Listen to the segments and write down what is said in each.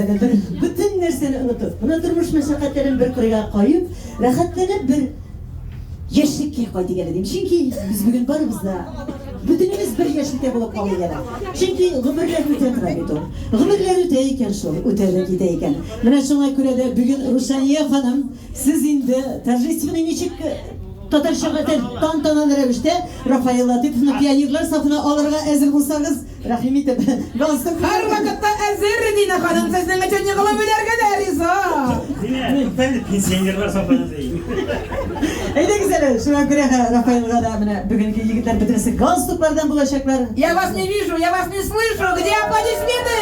әле бер бөтен нәрсәне онытып, менә тормыш мәшәкатьләрен бер кырыйга куеп, рәхәтләнеп бер яшьлеккә кайтыйк әле дим. Чөнки без бүген барыбыз да бөтенебез бер яшьлектә булып калдык әле. Чөнки гомерләр үтә тора бит ул. Гомерләр үтә икән шул, үтә дә китә икән. Менә шуңа күрә дә бүген Рушания ханым, сез инде торжественный ничек татарчага тантаналы рәвештә Рафаэль Латыйповны пионерлар сафына алырга әзер булсагыз, рәхим итеп, галстук. Һәрвакытта әзер, Динә ханым, сезнең өчен егылып үләргә дә риза. Динә, туктале, пенсионерлар сафына ди. Әйдәгез әле, шуңа күрә Рафаэльга да менә бүгенге егетләр бөтенесе галстуклардан булачаклар. Я вас не вижу, я вас не слышу, где аплодисменты?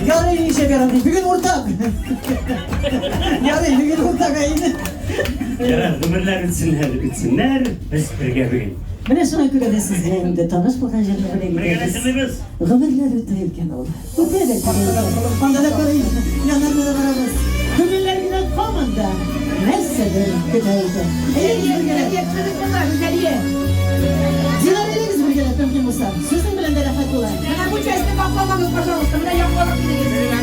Ярый, ничә ярый, бүген уртак. Ярый, бүген уртак әйе. Ярар, гомерләр үтсеннәр, үтсеннәр, без бергә бүген. Менә шуңа күрә дә сезгә инде таныш булган җырны бүләк Бергә итәбез. җырлыйбыз. Гомерләр үтә икән ул. Үтә дә китә икән. Анда да карыйк, яннарына да барабыз. Күңелләр генә һаман да нәрсәдер көтә икән. Әйдәгез бергәләп. Гүзәлия. Динар, әйдәгез бергәләп, мөмкин булса. Сезнең белән дә рәхәт була. Менә бу частьны капламагыз, пожалуйста. Менә якларак килегез.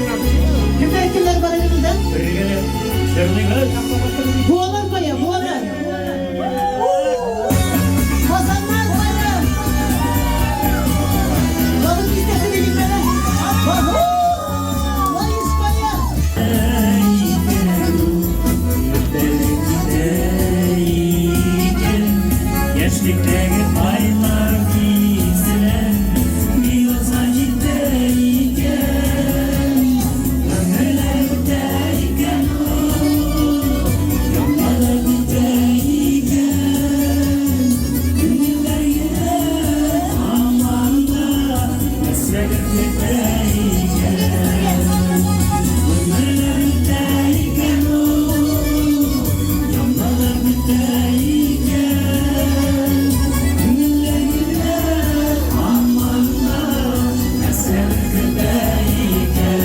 Кемнәр, кемнәр бар әле монда? Бергәләп җырлыйбыз. Буалар кая, буалар? Казаннар кая? Балык бистәсе дигәннәре. Лаеш кая? Яшьлектәге айлар киселә, язга җитә икән. Гомерләр үтә икән ул, яңа да бетә икән. Күңелләр генә һаман да нәрсәдер көтә икән. Гомерләр үтә икән ул, яңа да бетә икән. Күңелләр генә һаман да нәрсәдер көтә икән.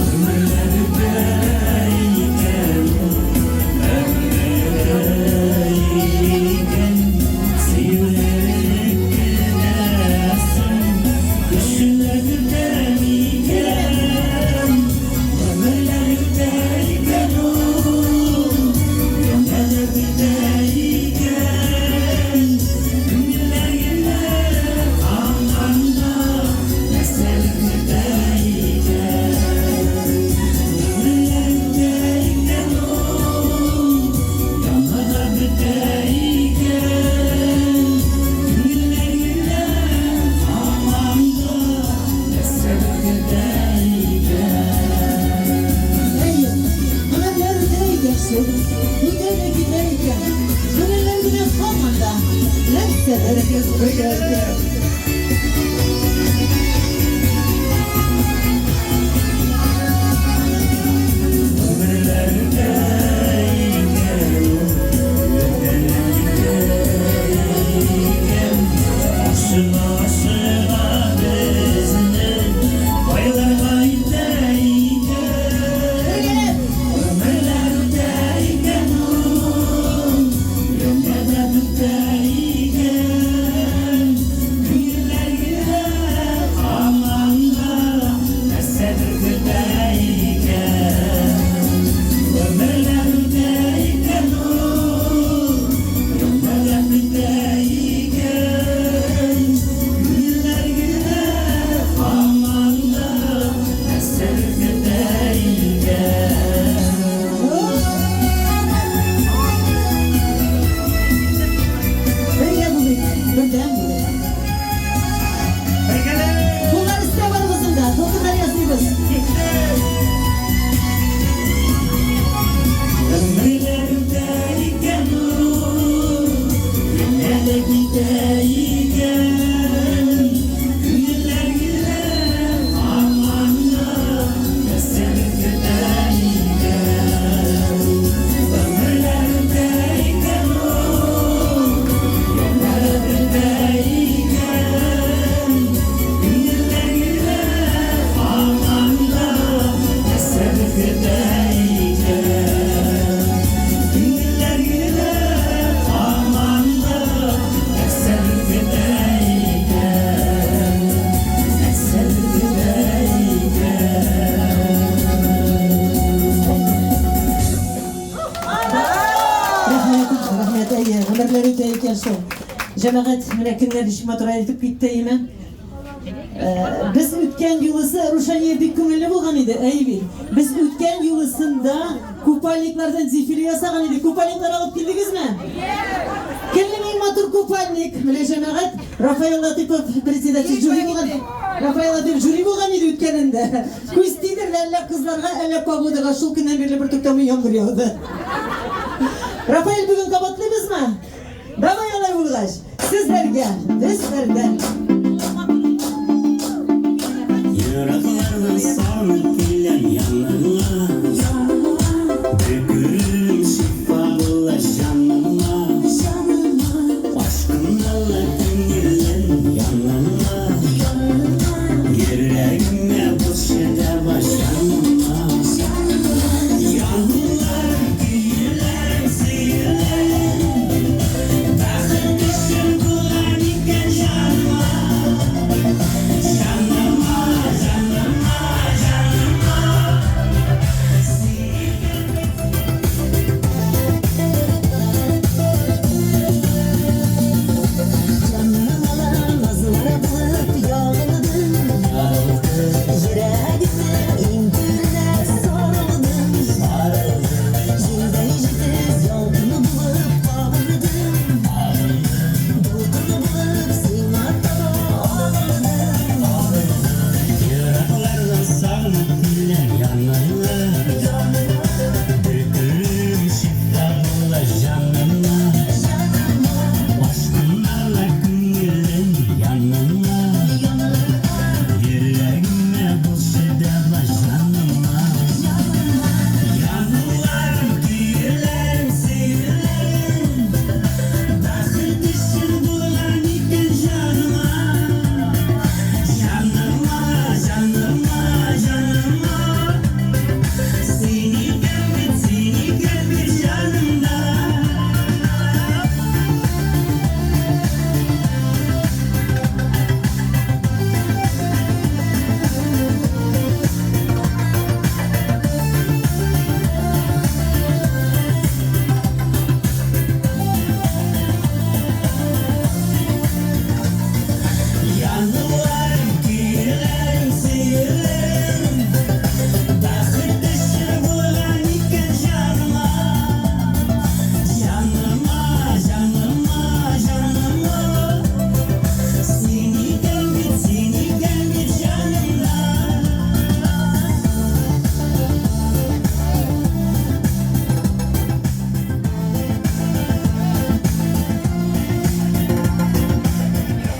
Гомерләр үтә икән ул, икән. Сөюлек кенә соң кешеләр көтә микән? Гомерләр үтә икән ул, яңа да бетә икән. Күңелләр генә һаман да нәрсәдер көтә икән. Гомерләр үтә икән ул, яңа да бетә икән. Күңелләр генә һаман да нәрсәдер көтә икән. Әйе, гомерләр үтә икән шул, үтә дә китә икән. Күңелләр генә һаман да нәрсәдер көтә икән. Гомерләр үтә икән ул, үтә дә китә икән. Ашыга, ашыга безне кайларга илтә икән? Гомерләр үтә икән ул, яңа да бетә икән. икән шул. Җәмәгать, менә көннәр ничек матурайтып китте, әйеме? Э, без үткән юлысы Рушания бик күңелле булган иде, әйе бит. Без үткән юлысында купальниклардан дефиле ясаган идек. Купальниклар алып килдегезме? Кемнең иң матур купальник? Менә җәмәгать, Рафаэл Латыпов председатель жюри булган. Рафаэл Латыпов жюри булган иде үткәнендә. Күз тидерде әллә кызларга, әллә погодага. Шул көннән бирле бер туктамый яңгыр яуды. Рафаэль, бүген кабатлыйбызмы? Давай алай булгач, сезләргә, безләргә. Ераклардан сагынып киләм яныңа. Бер күрүем шифа була җаныма. Ашкыналы күңелем яныңа. Йөрәгемә булчы дәва җаныма. Яныңа көйләр, сөюләр. Бәхет өчен булган икән җаныма. Җаныма, җаныма, җаныма. Ераклардан сагынып киләм яныңа. Бер күрүем шифа була җаныма. Ашкынала күңелем яныңа. Йөрәгемә булчы дәва җаныма. Януларым, көюләрем, сөюләрем. Бәхет өчен булган икән җаныма. Җаныма, җаныма, җаныма. Син икән бит, син икән бит җанымда. Януларым, көйләрем, сөюләрем. Бәхет өчен булган икән җаныма. Җаныма, җаныма, җаныма. Син икән бит, син икән бит җанымда.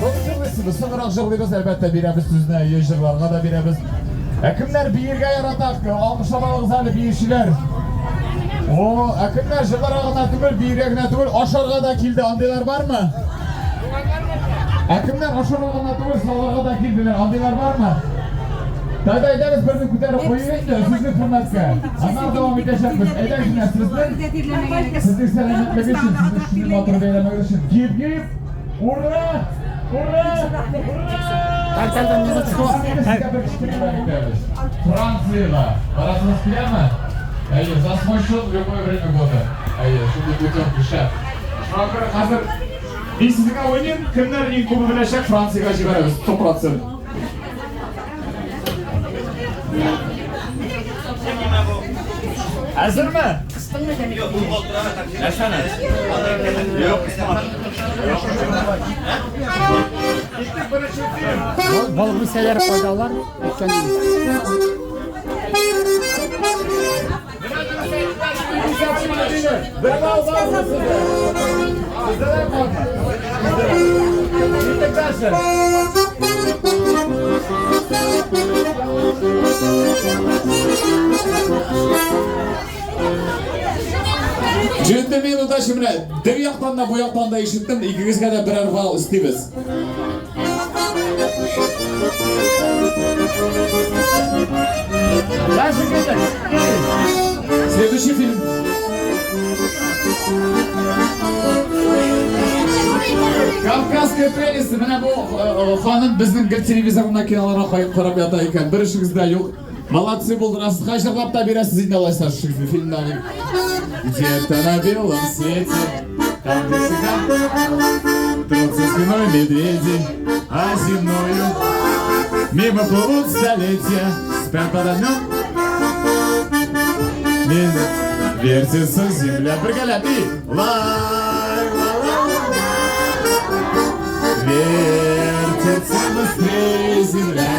Җырлыйсыз, соңрак җырлыйбыз, әлбәттә, бирәбез сүзне, йөз җырларга да бирәбез. Ә кемнәр биергә ярата? Алкышлап алыгыз әле биючеләр. О, ә кемнәр җырларга гына түгел, биергә генә түгел, ашарга да килде, андыйлар бармы? Ә кемнәр ашарга гына түгел, салырга да килделәр, андыйлар бармы? Тогда әйдәгез берне күтәреп куйыйк инде, сезнең хөрмәткә. Аннары дәвам итәчәкбез. Әйдәгез менә сезнең, сезнең сәламәтлеге өчен, сезнең шундый матур бәйрәмегез өчен. Гип гип! Ура! Ура! Ура! Сезгә бер кечкенә бүләк итәбез. Франциягә барасыгыз киләме? Әйе, за свой счет в любое время года. Әйе, шундый путевка шәп. Шуңа күрә хәзер мин сезгә уйныйм, кемнәр иң күбе беләчәк, Франциягә җибәрәбез, 100%. Әзерме? Нәрсәне? Юк, Киттек беренче фильм. Балык бисәләре кайда алар? Әйткән Бер балл бармы сездә? Сездә дә бармы? Киттек дальше. Джентльмен удачи менә бер яктан да бу яктан да ишеттем, икегезгә дә берәр балл өстибез. Дальше киттек. Следующий фильм. Кавказская прелесть. Менә бу ханым безнең гел телевизорында киноларга кайып карап ята икән. Бер эшегез дә юк. Молодцы булдырасыз. Кай җырлап та бирәсез инде алайса шушы фильмнан. Где-то на белом свете. Там, где всегда трутся спиной медведи, а земною мимо плывут столетия, спят под огнем. Мимо вертится земля. Бергәләп, и лай, ла, ла, ла. Вертится быстрее земля.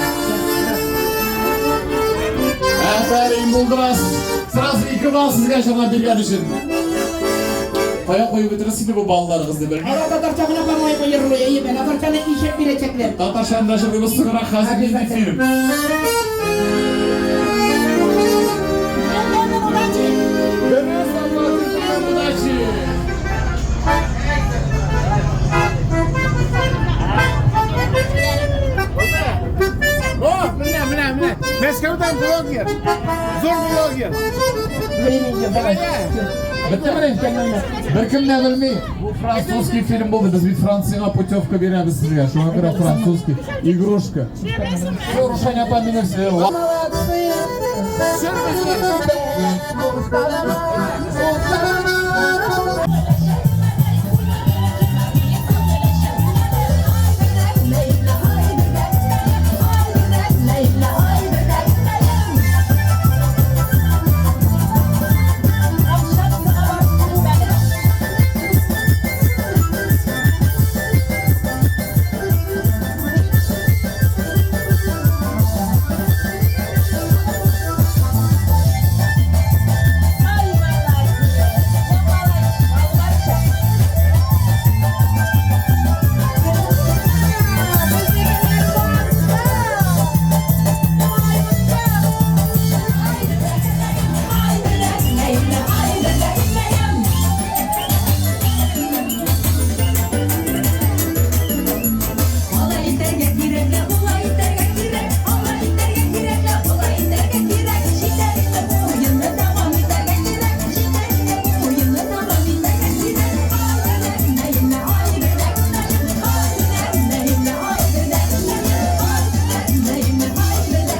Афәрин, булдырасыз. Сразу ике балл сезгә җырлап биргән өчен. Кая куеп бетерәсез инде бу балларыгызны белмим. Ала татарча гына по-моему җырлый, әйе, татарчаны ишеп бирәчәкләр. Татарчаны да җырлыйбыз соңрак, хәзер нинди фильм? Дөрес, Заплатим удачи! О, менә, менә, менә. Мәскәүдән блогер. Зур блогер. Беттемени? Беркем дә белми. Бу французский фильм булды. Без бит Франциягә путевка бирәбез сезгә. Шуңа күрә французский игрушка. Все, Рушания апа мине все. Молодцы! Алай итәргә кирәк лә, болай итәргә кирәк. Алай итәргә кирәк лә, болай итәргә кирәк. Җитәр инде бу уенны дәвам итәргә кирәк. Җитәр инде бу уенны дәвам итәргә кирәк. Ай, бергә, ай, бергә, ай, бергә, ай, бергә, ай, бергә, ай, бергә, ай, бергә.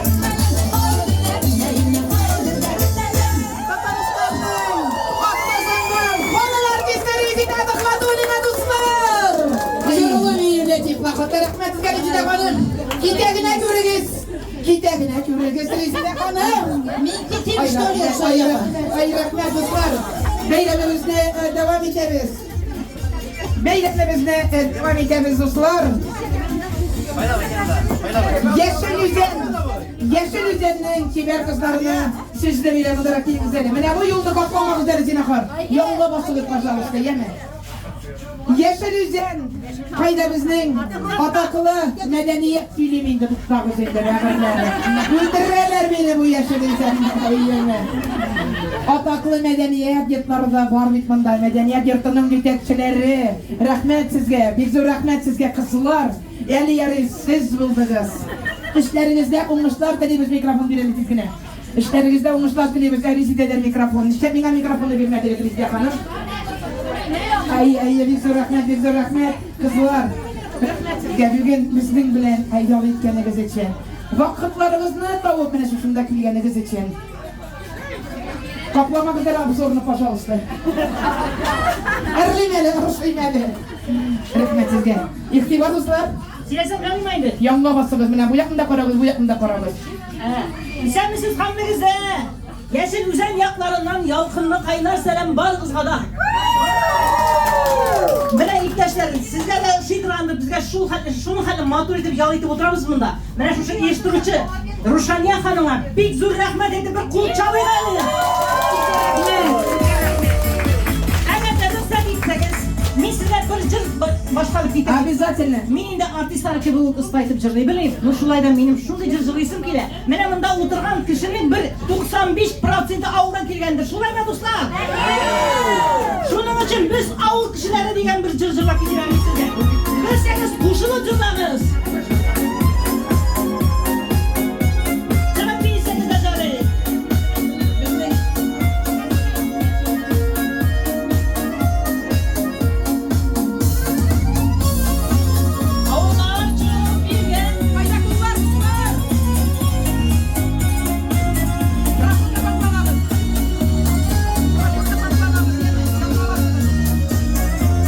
Татарстанның атказанган халык артисты Резеда Төхвәтуллина, дуслар! Җырлы биюле теплоходта. Рәхмәт сезгә, Резеда ханым. Китә генә күрегез. Китә генә күрегез, Резеда ханым. Мин китим, Ай, что ли, рәхмәт, ай, рәхмәт, ай, рәхмәт, дуслар. Бәйрәмебезне дәвам итәбез. Бәйрәмебезне дәвам итәбез, дуслар. Яшел Үзән, Яшел Үзәннең чибәр кызларына сүзне бирәм, мондарак килегез әле. Менә бу юлны капламагыз әле, зинһар. Яңга басыгыз, пожалуйста, яме. Яшел Үзән, кайда безнең атаклы мәдәният сөйлим инде, туктагыз инде, бәгырьләре. Үтерәләр мине бу Яшел Үзәнне. Атаклы мәдәният йортлары да бар бит монда. Мәдәният йортының җитәкчеләре. Рәхмәт сезгә, бик зур рәхмәт сезгә, кызлар. Әле ярый сез булдыгыз. Эшләрегездә уңышлар телибез, микрофон бирәле тиз генә. Эшләрегездә уңышлар телибез, ә Резидәдән микрофон. Нишләп миңа микрофонны бирмәдегез, Резидә ханым? Ай, ай, бик зур рәхмәт, бик зур рәхмәт, кызлар. Рәхмәт сезгә бүген безнең белән ял иткәнегез өчен. Вакытларыгызны табып менә шушында килгәнегез өчен. Капламагыз әле обзорны, пожалуйста. Әрлим әле, ырышлыйм әле. Рәхмәт сезгә. Игътибар, дуслар. Сөйләсәм белмим инде. Янга басыгыз, менә бу якны да карагыз, бу якны да карагыз. Исәнмесез һәммәгез дә. Яшел Үзән якларыннан ялкынлы кайнар сәлам барыгызга да. Менә иптәшләр, сезгә дә ошый торгандыр, безгә шул хәтле, шуның хәтле матур итеп ял итеп утырабыз монда. Менә шушы оештыручы Рушания ханымга бик зур рәхмәт әйтеп бер кул чабыйк әле. Әгәр дә рөхсәт итсәгез, мин сезгә бер җыр башкарып китәм. Обязательно. Мин инде артистлар кебек үк оста итеп җырлый белмим. Но шулай да минем шундый җыр җырлыйсым килә. Менә монда утырган кешенең бер 95 проценты авылдан килгәндер. Шулаймы, дуслар? Шуның өчен без авыл кешеләре дигән бер җыр җырлап китәм мин сезгә. Белсәгез, кушылып җырлагыз. Чыгып биесәгез дә ярый. Безнең Авыллар чыгып йөргән. Кайда куллар, дуслар? Проходны капламагыз. Проходны капламагыз, яме, янга басыгыз.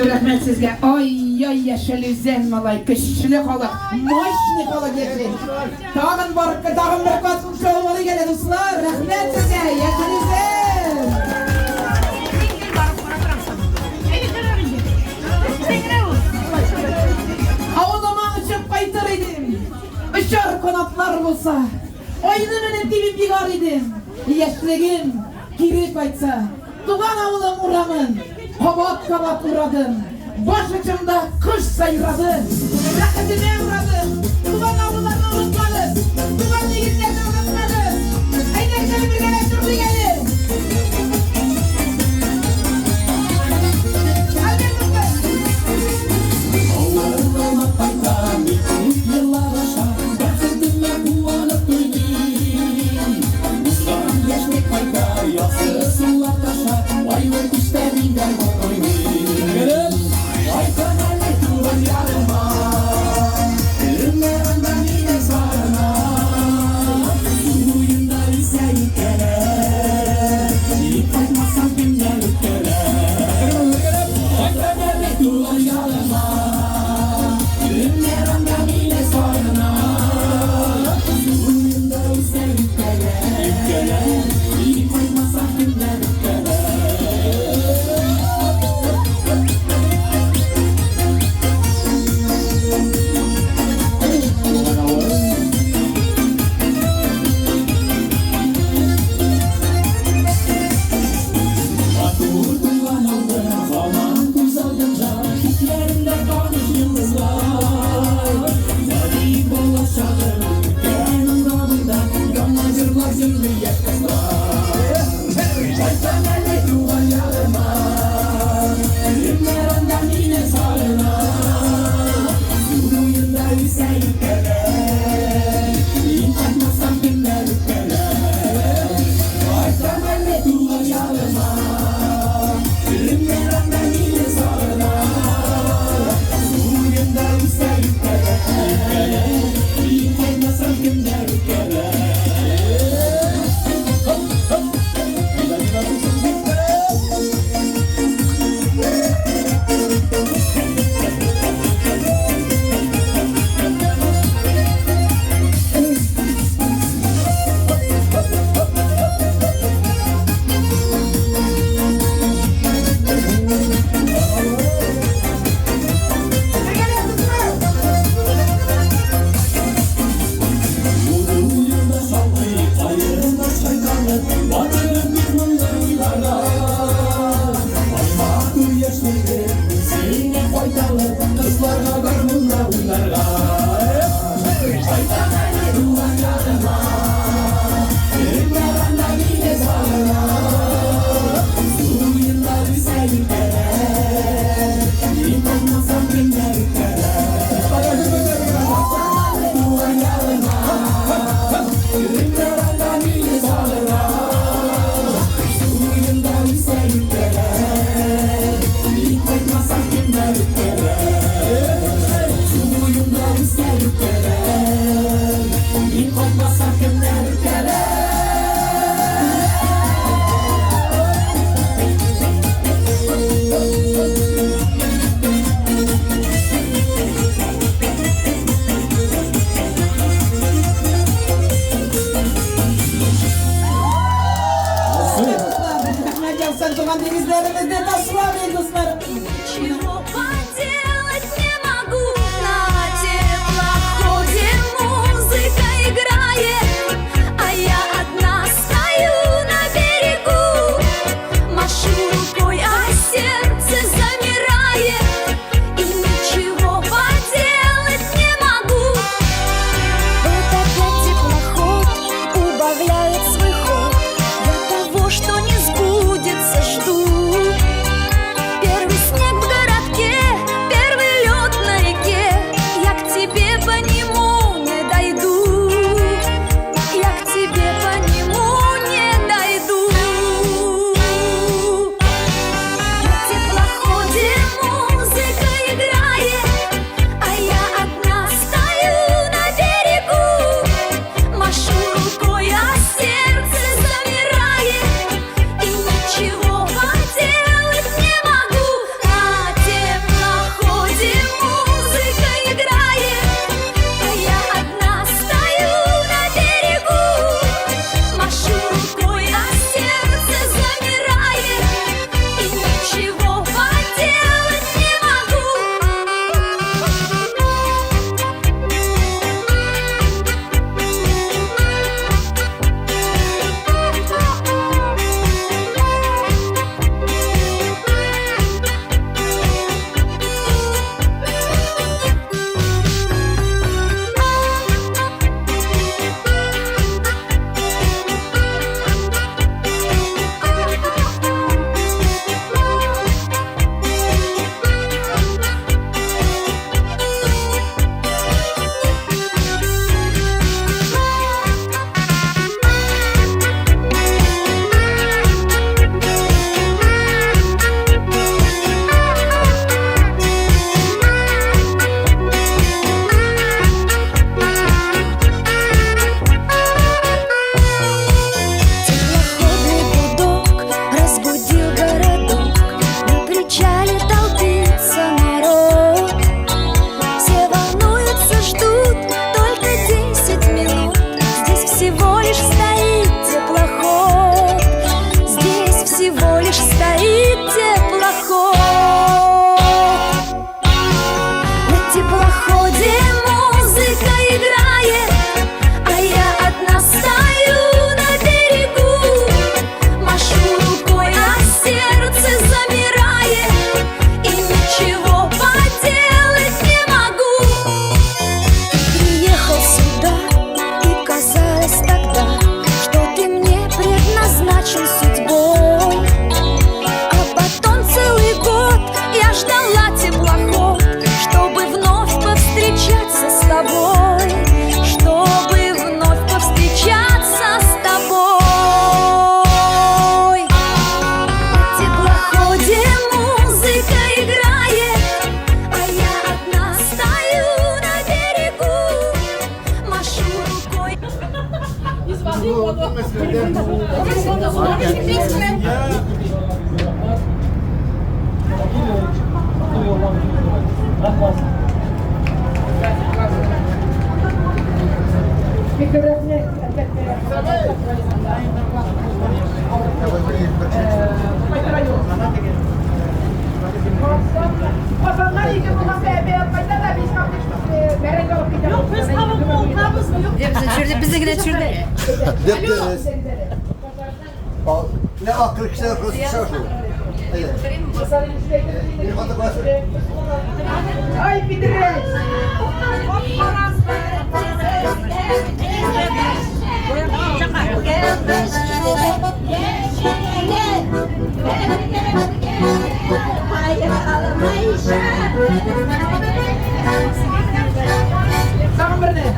Бик зур рәхмәт сезгә. Ай-яй, Яшел Үзән, малай, көчле халык, мощный халык яши. Тагын бар, тагын бер кат шау алыйк әле, дуслар. Рәхмәт сезгә, Яшел Үзән! Авылыма очып кайтыр идем. Очар канатлар булса. Айны менеп тибеп егар идем. Яшьлегем кире кайтса. Туган авылым урамын кабат-кабат урадым. Баш очымда кош сайрады. Бәхетемә урадым. Туган авылларны онытмагыз. Туган нигезләрне онытмагыз. Әйдәгез әле бергәләп җырлыйк әле. Альберт дустым. Авылыма кайтам, күп еллар аша, бәхетемә куанып туймыйм. Узган яшьлек кайта, язгы сулар таша, айлы кичтә мин гармун уйныйм. Кайтам әле туган ярыма, көннәр анда мине сагына. Су буенда үсә юкәләр, мин кайтмасам кемнәр үпкәләр. Кайтам әле туган ярыма, көннәр анда мине сагына. Су буенда үсә юкәләр, мин кайтмасам кемнәр үпкәләр. Матур туган авылым, һаман күз алдымда, күкләрендә таныш йолдызлар. Нәни бала чагым, үткән урамында, яңа җырлар җырлый яшь кызлар. Кайтам әле туган ярыма, көннәр анда мине сагына. Су буенда үсә юкәләр, мин кайтмасам кемнәр үпкәләр. Кайтам әле туган ярыма, көннәр анда мине сагына. Су буенда үсә юкәләр, мин кайтмасам кемнәр үпкәләр. Хоп, хоп. Бергәләп, дуслар. Буенда шалкый, каеннар чайкалып, батырып бик моңлы уйларга. Ай, матур яшьлегем, үзеңә кайталып, кызларга гармунда уйнарга. Кайтам әле туган ярыма, көннәр анда мине сагына. Су буенда үсә юкәләр, мин кайтмасам кемнәр үпкәләр. Кайтам әле туган ярыма, көннәр анда мине сагына. Су буенда үсә юкәләр, мин кайтмасам кемнәр үпкәләр. Су буенда үсә юкәләр, мин кайтмасам кемнәр үпкәләр. Рәхмәт яусын, туган нигезләребезне ташламыйк, дуслар. Ничего поделать не могу. На теплоходе музыка играет, а я одна стою на берегу. Машу рукой, а сердце замирает, и ничего поделать не могу. Вот опять теплоход убавляет свой ход. Я того, что не сбудется, жду. Не акыл кешеләр шул. Ай, Петрәч! Тагын берне.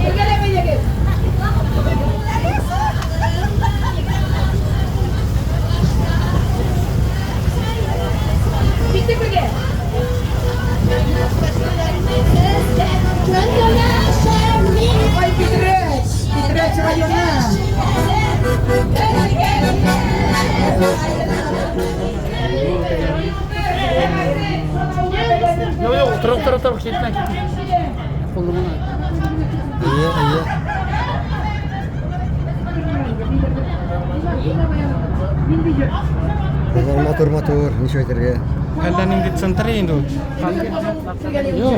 Бергәләп әйдәгез. Киттек бергә. Ай, Питрәч! Питрәч районы. Юк, юк, торып, торып, торып, китмә, китмә. Кулымны. Әйе, әйе. Базар матур матур, ничек әйтергә. Әллә нинди центр инде ул. Юк.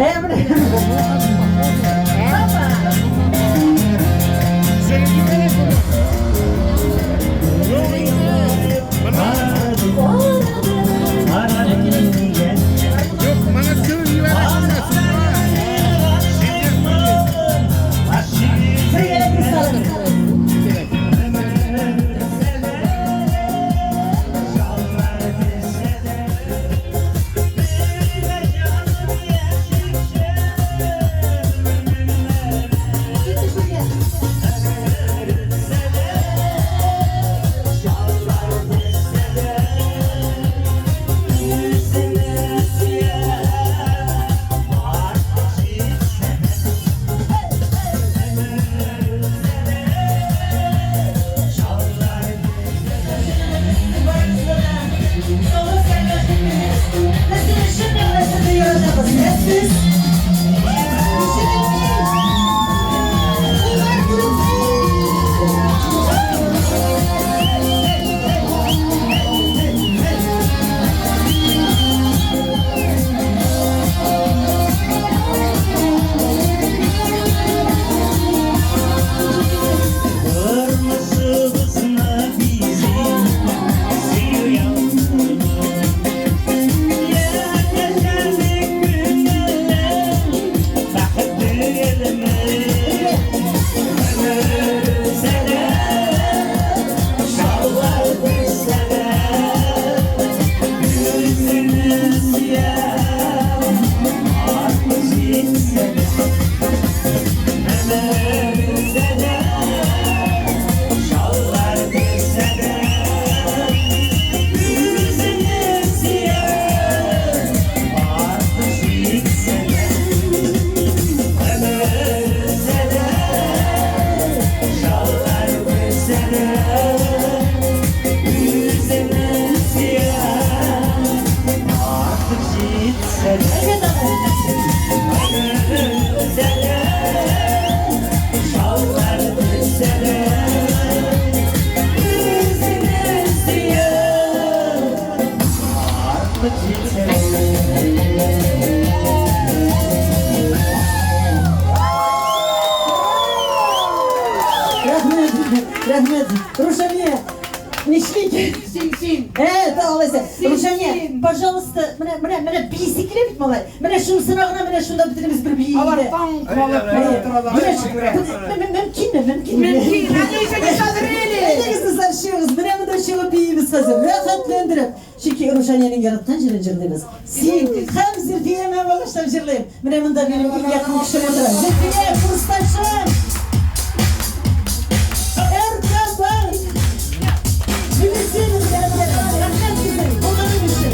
Юк, моны су җибәрәсең. Бергәләп дусларым. Рәхмәт, рәхмәт. Рушания, нишлик? Син, син. Алайса. Син, Рушания, син. пожалуйста, менә, менә, менә биисе килә бит, малай. Менә шунысына гына, менә шунда бөтенебез бер биик. Алар таң калып карап торалар. Мөмкинме, мөмкинме? Мөмкин, они еще не созрели. Әйдәгез, дуслар, чыгыгыз. Менә монда чыгып биибез хәзер. Рәхәтләндереп. Чөнки Рушанияның яраткан җырын җырлыйбыз. Син һәм Зөлфиямә багышлап җырлыйм. Менә монда минем иң якын кешем утыра. Зөлфия, курсташым! РК-банк! Белесеңез, рәхмәт сезгә, булганың өчен.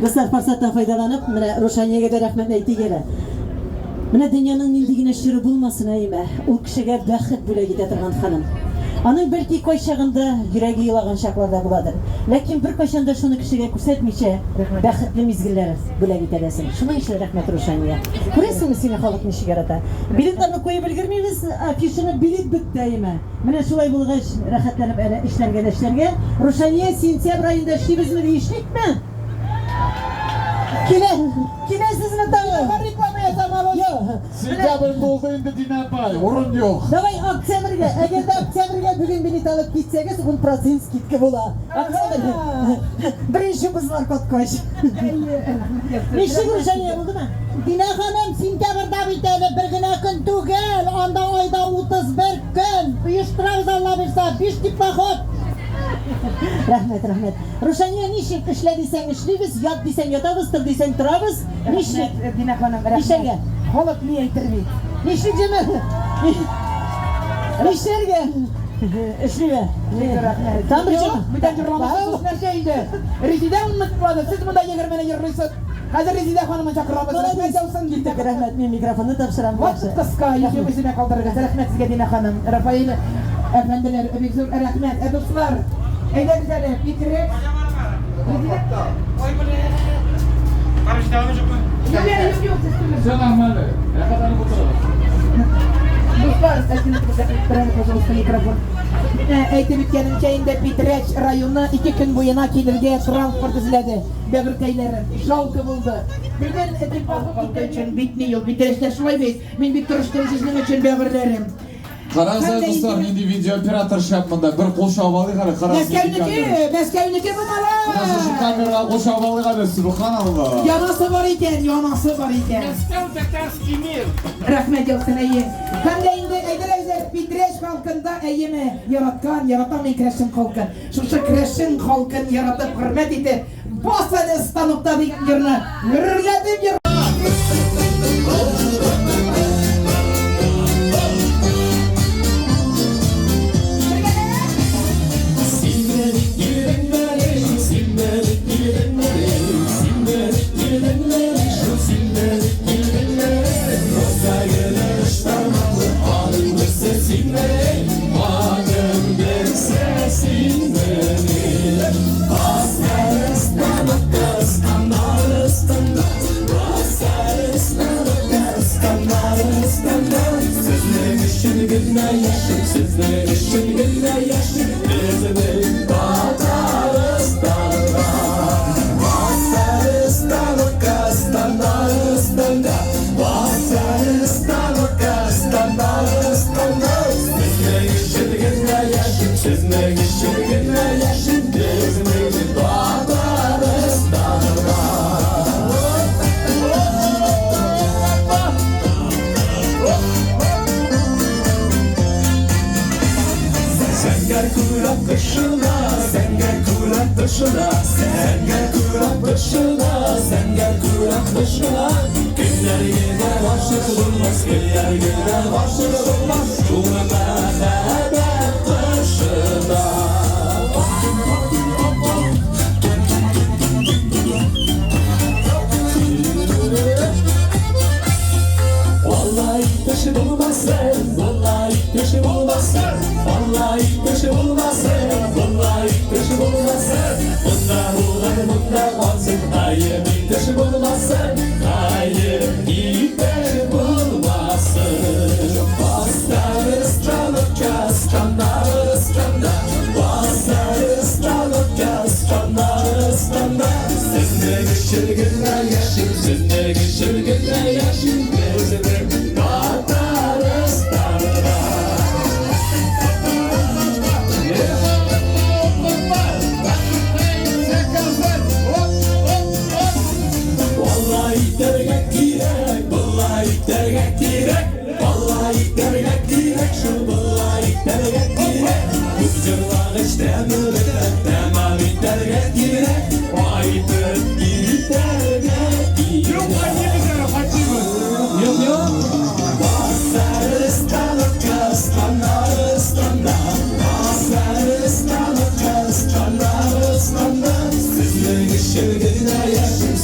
Дуслар, форсаттан файдаланып, менә Рушаниягә дә рәхмәт әйтик әле. Менә дөньяның нинди генә чоры булмасын, әйме, ул кешегә бәхет бүләк итә торган ханым. Аның бәлки кайчагында йөрәге елаган чаклар да буладыр. Ләкин беркайчан да шуны кешегә күрсәтмичә, бәхетле мизгелләр бүләк итә беләсең. Шуның өчен рәхмәт, Рушания. Күрәсеңме, сине халык ничек ярата. Билетларны куеп өлгермибез, афишаны билет бетте, әйме. Менә шулай булгач, рәхәтләнеп әле эшләргә дә эшләргә. Рушания, сентябрь аенда эшлибезме, диешликме? Килә, киләсезме тагы? Реклама ясамабыз. Юк. Сентябрь тулды инде, Динә апай, урын юк. Давай октябрьгә, әгәр дә октябрьгә бүген билет алып китсәгез, 10% скидка була. Октябрь. Беренче бозлар каткач. Ничек Рушания булдымы? Динә ханым, сентябрьдә бит әле бер генә көн түгел, анда айда 31 көн. Оештырабыз, Алла бирса, 5 теплоход. Рәхмәт, рәхмәт. Рушания, ничек эшлә дисәң эшлибез, ят дисәң ятабыз, тор дисәң торабыз. Ничек? Динә ханым, рәхмәт. Нишләргә? Халык ни әйтер бит. Ничек җәмәгать? Нишләргә? Эшлибә. Рәхмәт. Там бер Юк, бүтән җырламасыз нәрсә инде? Резидә онытмады, сез монда 20-не җырлыйсыз. Хәзер Резидә ханымны чакырабыз. Рәхмәт яусын, Динә. Рәхмәт, мин микрофонны тапшырам. Вакыт кыска, йөзем үзенә калдырыгыз. Рәхмәт сезгә, Динә ханым. Рафаэль әфәнделәр, бик зур рәхмәт. Ә дуслар, әйдәгез әле, бигрәк. Резидә. Юк, юк, юк, сез түгел. Все нормально. Рәхәтләнеп утырыгыз. Дуслар, пожалуйста, микрофон. Әйтеп үткәнемчә, инде Питрәч районы 2 көн буена килергә транспорт эзләде. Бәгырькәйләрем, жалко булды. Бүген теплоход өчен бит ни ул, Питрәчләр шулай бит. Мин бик тырыштым сезнең өчен, бәгырьләрем. Карагыз әле, дуслар, нинди видеооператор шәп монда. Бер кул чабып алыйк әле, карагыз. Мәскәүнеке, Мәскәүнеке бу Менә шушы малай. камерага кул чабып алыйк әле, субханалла. Янасы бар икән, янасы бар икән. Мәскәү татарский мир. Рәхмәт яусын, әйе. Һәм дә инде әйдәләгез Питрәч халкында әйеме яраткан, яратам мин керәшен халкын. Шушы керәшен халкын яратып, хөрмәт итеп, бас әле станокта дигән җырны гөрләтеп җыр. Зәңгәр күләк тышына, зәңгәр күләк тышына, зәңгәр күләк тышына, зәңгәр күләк тышына. Кемнәр генә гашык булмас, кемнәр генә гашык булмас, шул мәхәббәт кошына. Vallahi taşı bulmasın, vallahi taşı bulmasın, vallahi taşı bulmasın, vallahi taşı bulmasın. Bunda bulan bunda kalsın, hayır taşı bulmasın, hayır taşı bulmasın. Basarıstanlık basarıstanlık Kastanlarıstanda. Sizni geçirginler yaşım, sizni geçirginler yaşım, bizim Tataristan'da. Vallahi итәргә кирәк, болай итәргә кирәк, Vallahi итәргә кирәк, шул болай итәргә кирәк. Күп җырлагач тәме бетә, тәмам итәргә кирәк, кайтып китәргә кирәк. Юк, кайтыйбыз әле, кайтыйбыз. Юк, юк. Басарыстанлык Kastanlarıstanda, Basarıstanlık Kastanlarıstanda. Сезнең өчен генә яшим,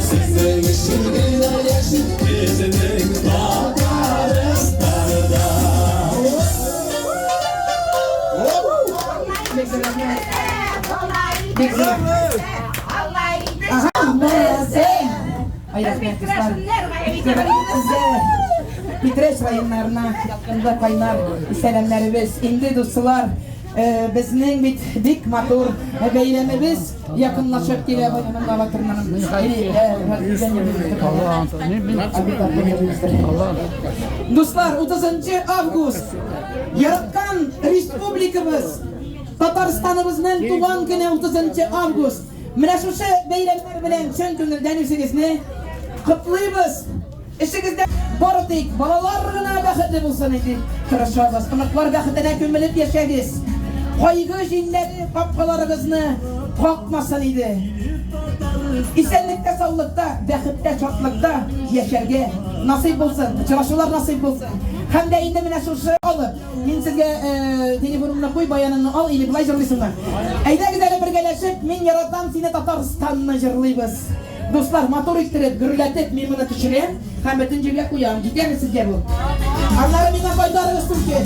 Сезнең өчен генә яши безнең Татарстанда. Бик зур рәхмәт. Бик зур. Ай, рәхмәт, дуслар. Питрәч районнарына якынлы кайнар сәламнәребез. Инде, дуслар, безнең бит бик матур бәйрәмебез якынлашып килә. Дуслар, 30 август яраткан республикабыз Татарстаныбызның туган көне 30 август. Менә шушы бәйрәмнәр белән чын күңелдән үзегезне котлыйбыз. Эшегездә бары тик балалар гына бәхетле булсын иде. Тырышабыз. Оныклар бәхетенә күмелеп яшәгез. Кайгы җилләре капкаларыгызны какмасын иде. Исәнлектә, саулыкта, бәхеттә, шатлыкта яшәргә насыйп булсын. Очрашулар насыйп булсын. Һәм дә инде менә шушы алып, мин сезгә телефонымны куй, баяныңны ал, или болай җырлыйсыңмы? Әйдәгез әле бергәләшеп, мин яратам сине Татарстанны җырлыйбыз. Дуслар, матур иттереп, гөрләтеп мин моны төшерәм һәм бөтен җиргә куям. Җитәме сезгә бу? Аннары миңа кайтарыгыз түлке.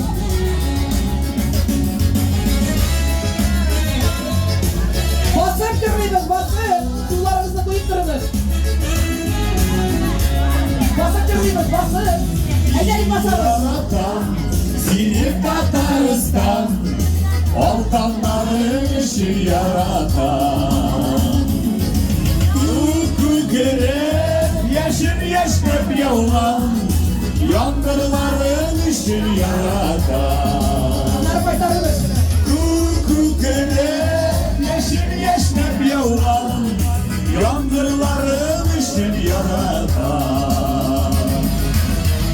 Басып җырлыйбыз, басып! Кулларыгызны куеп торыгыз. Басып җырлыйбыз, басып! Әйдәгез басабыз. Яратам сине Татарстан, Алтаннарың өчен яратам. Күк күкрәп, яшен яшьнәп яуган Яңгырларың өчен яратам. Аннары кайтарыгыз. Күк күкрәп, яшен яшьнәп яуган Яңгырларың өчен яратам.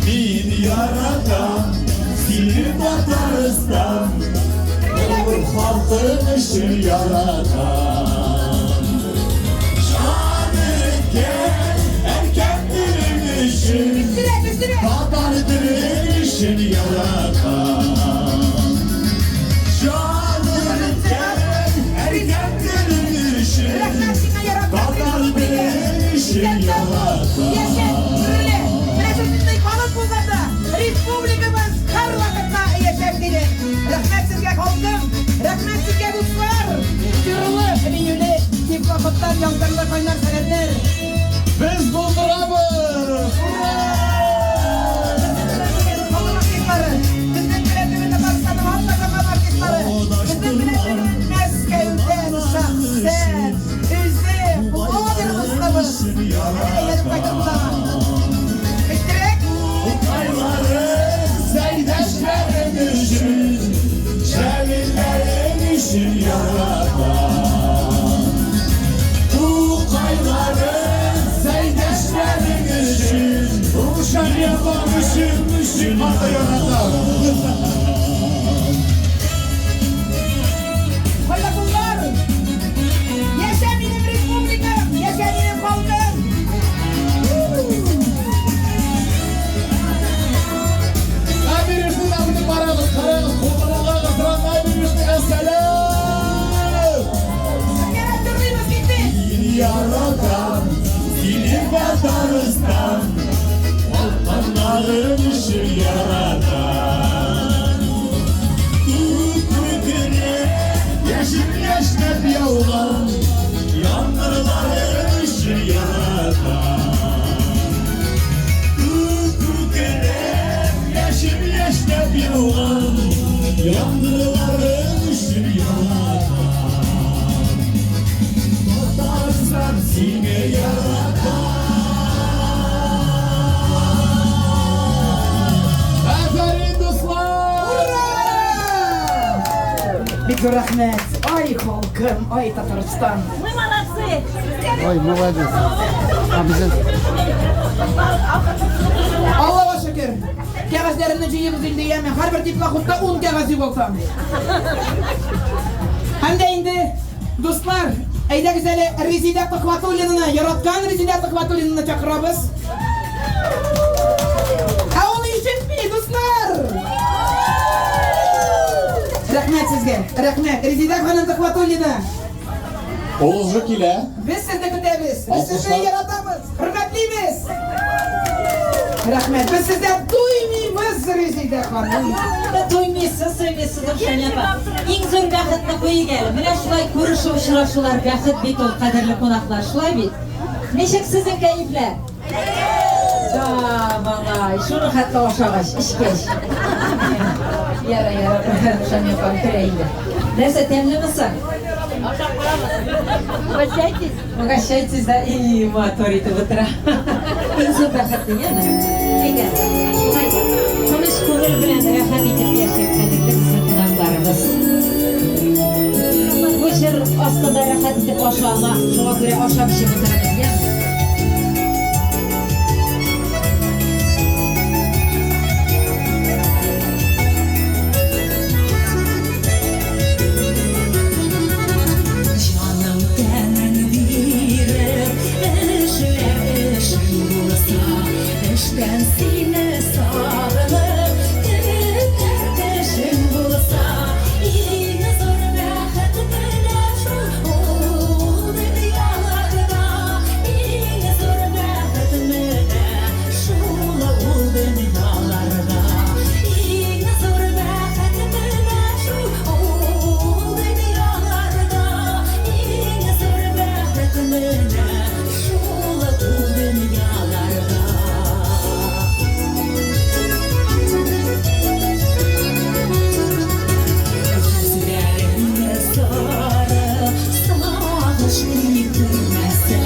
Мин яратам сине Татарстан, Горур халкың өчен яратам. Җан иткән әнкәм телең өчен, Өстенә, өстенә. Татар телең өчен яратам. Җан иткән әнкәм телең өчен, Рәхмәт сиңа яраткан Татар телең өчен яратам. Яшә, гөрлә. Менә шушындый халык булганда, республикабыз һәрвакытта яшәп килә. Рәхмәт сезгә, халкым. Рәхмәт сезгә, дуслар. Җырлы, биюле, теплоходтан яңгырлы кайнар сәламнәр. Без булдырабыз! Ура! Халык артистлары, безнең белән бүген Татарстанның атказанган артистлары, безнең белән бүген Мәскәүдән шәхсән үзе блогер дустыбыз. Әнә әйләнеп кайтып булама. Өстерәк. Тукайларың, Сәйдәшләрең өчен, Җәлилләрең өчен яратам. Тукайларың, Сәйдәшләрең өчен, Рушания апам өчен каты яратам. Кайда куллар? Яшә минем республикам, яшә минем халкым. Набережныйдан үтеп барабыз, карагыз, кулларыгыз Набережныйга сәлам! Бергәләп җырлыйбыз китте. Мин яратам сине Татарстан, Алтыннарың өчен яратам. Күк күкрәп, яшен яшьнәп яуган Яңгырларың өчен яратам. Күк күкрәп, яшен яшьнәп яуган Яңгырларың өчен яратам. Татарстан сине яратам. Афәрин, дуслар! Бик зур рәхмәт. Ай, халкым, ай, Татарстан. Мы молодцы! Ой, молодец. А bize Аллага шөкер. Кәгазьләремне җыебыз инде, яме. Һәрбер теплоходта 10 кәгазь югалсам. Һәм дә инде, дуслар, әйдәгез әле Резидә Төхвәтуллинаны, яраткан Резидә Төхвәтуллинаны чакырабыз. Ә ул ишетми, дуслар. Рәхмәт сезгә, рәхмәт. Резидә ханым Төхвәтуллина. Ул уже килә. Без сезне көтәбез. Без сезне яратабыз, хөрмәтлибез. Рәхмәт. Без сездән туймыйбыз, Резидә ханым. Туймыйсыз, туймыйсыз, Рушания апа. Иң зур бәхетне куйыйк әле. Менә шулай күрешү, очрашулар бәхет бит ул, кадерле кунаклар. Шулай бит? Ничек сезнең кәефләр? Да, малай, шуны хәтта ашагач, эчкәч. Яра, яра, Рушания апа, керә инде. Нәрсә, тәмлеме соң? Ашап карагыз. Угощайтесь. Угощайтесь, да, и матур итеп утыра. Иң зур бәхетне, яме? Әйдә, шулай тыныч күңел белән рәхәт итеп яшик, кадерле безнең кунакларыбыз. Бу җыр астында рәхәт итеп ашала, шуңа күрә ашап эчеп утырабыз, яме? Җаның тәнен биреп, эшләр эшең булса, эштән сине сагынып, көтәр кешең булса, иң зур бәхет менә шул ул дөньяларда, иң зур бәхет менә шул ул дөньяларда, иң зур бәхет менә шул ул дөньяларда, иң зур бәхет менә шул ул дөньяларда. Күзләреңне сары сагыш китермәсә,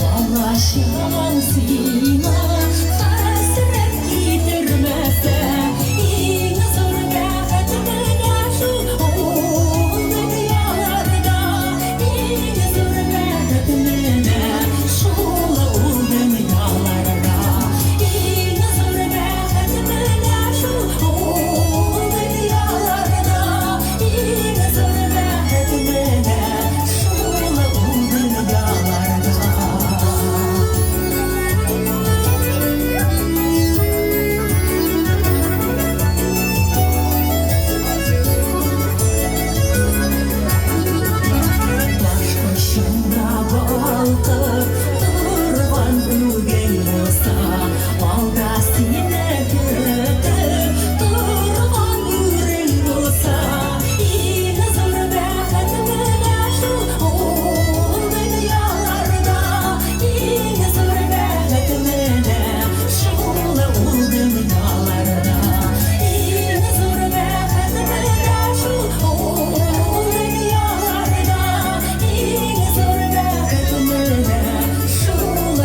балачагың сиңа хәсрәт китермәсә, иң зур бәхет менә шул ул дөньяларда, иң зур бәхет менә шул ул дөньяларда, иң зур бәхет менә шул ул дөньяларда, иң зур бәхет менә шул ул дөньяларда. Баш очыңда балкып торган күгең булса, алда сине көтеп торган үрең булса, иң зур бәхет менә шул ул дөньяларда, иң зур бәхет менә шул ул дөньяларда, иң зур бәхет менә шул ул дөньяларда, иң зур бәхет менә шул ул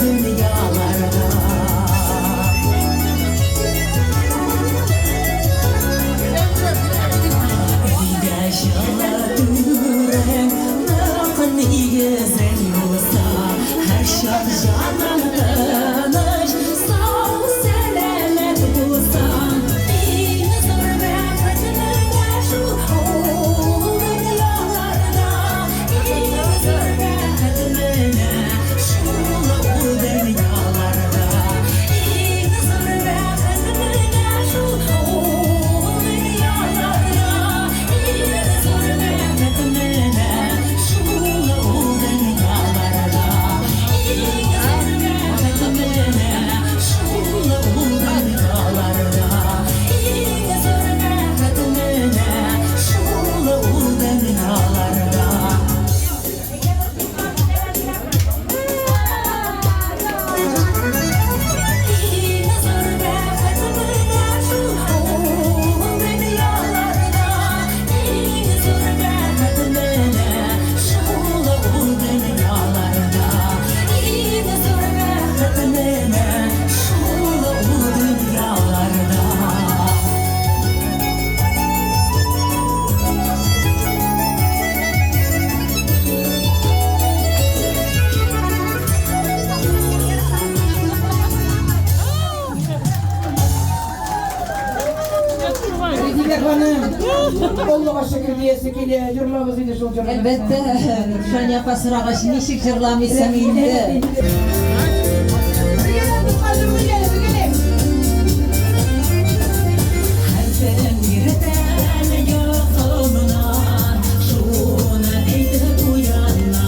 дөньяларда. Өйдә җылы түрең, нык нигезең булса, һәрчак җаның тыныч, сау сәламәт булса, иң зур бәхет менә шул ул дөньяларда, иң зур бәхет менә шул ул дөньяларда, иң зур бәхет менә шул ул дөньяларда, иң зур бәхет менә шул ул дөньяларда, иң зур бәхет менә шул ул дөньяларда, иң зур бәхет менә шул ул дөньяларда. Иң зур бәхет менә шул ул дөньяларда, иң зур бәхет менә шул ул дөньяларда, иң зур бәхет менә шул ул дөньяларда. Резидә ханым, Аллага шөкер диясе килә, җырлагыз инде шул җырны. Әлбәттә, Рушания апа сорагач, ничек җырламыйсың инде? Бергәләп, дуслар, җырлыйк әле, бергәләп. Һәркем иртән йокымнан шуны әйтеп уяна.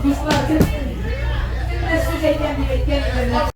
Дуслар, кем сүз әйтәм дип әйткән.